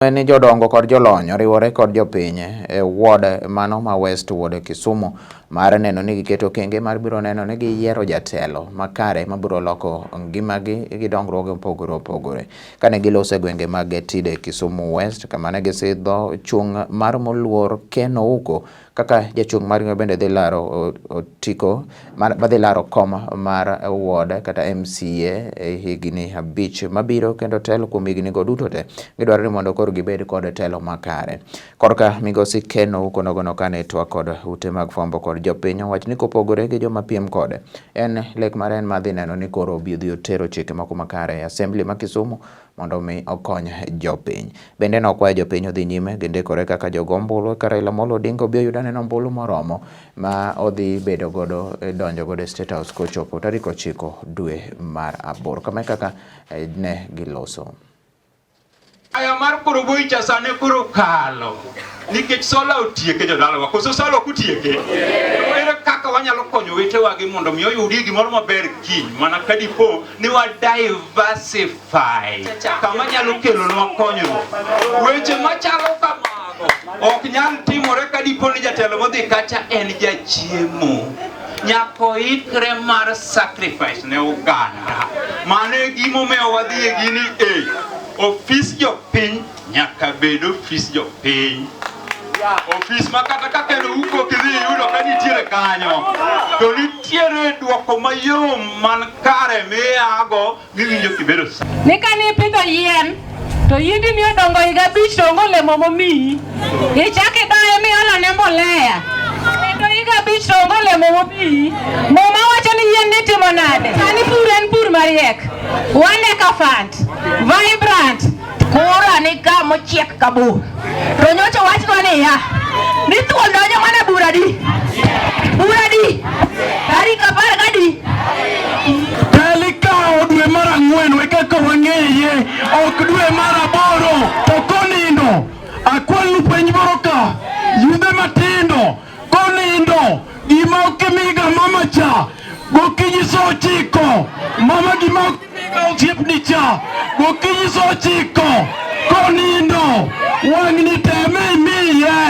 En ni jodongo kod jolony oriwore kod jopiny e ward mano ma West Ward Kisumu mar neno ni giketo okenge mar biro neno ni giyiero jatelo makare mabiro loko ngimagi gi dongruoge mopogore opogore. Kane giloso e gwenge mag Tide Kisumu West kama ne gisidho chung' mar moluor Ken Ouko kaka jachung' margi bende dhi laro otiko madhi laro kom mar ward kata MCA e higni 5 mabiro kendo telo kuom higni go duto te gidwaro ni mondo koro gibed kod telo makare. Korka migosi Ken Ouko nogono kane twak kod ute mag fwambo kod jopiny owach ni kopogore gi joma piem kode en lek mare en madhi neno ni koro obi odhi otero chike moko makare e assembly ma Kisumu mondo mi okony jopiny. Bende nokwayo jopiny odhi nyime gi ndikore kaka jogo ombulu ka Raila Amolo Odinga obi oyudo aneno ombulu moromo ma odhi bedo godo donjo godo e State House kochopo tarik 9 dwe mar 8. Kama e kaka ne giloso. Aya mar koroboi cha sani koro kalo nikech sola otieke jodalawa, koso sola ok otieke? Ere kaka wanyalo konyo owetewagi mondo mi oyudie gimoro maber kiny mana ka dipo ni wa diversify kama nyalo kelonwa konyruok. Weche machalo kamago ok nyal timore ka dipo ni jatelo modhi kacha en jachiemo. Nyaka oikre mar sacrifice ne oganda. Mano e gimomiyo wadhi e gini e ofis jopiny nyaka bed ofis jopiny. Ofis ma kata ka Ken Ouko kidhi iyudo ka nitiere kanyo to nitiere duoko mayom man kare miago miwinjo kibedo sa. Ni kane ipidho yien to yiendi ni odongo higa 5 to onge olemo momiyi. Ichak idoye miolone mbolea. Kendo higa 5 to onge olemo momiyi. Muma wacho ni yien ni timo nade? Sani pur en pur mariek. One Acre Fund, Vibrant, Kura ni ka mochiek ka bur. To nyocha wachnwa niya, ni thuol donjo mana bura di. Bura di. Tarik 12. Telikawo dwe mar 4 we kaka wang'eye, ok dwe mar 8 to konindo. Akwalnu penj moro ka, yudhe matindo, konindo, gima ok imiga mama cha, gokinyi sa 9, mama gima ok imiga osiepni cha, gokinyi sa 9, konindo, wang'ni teme imiye.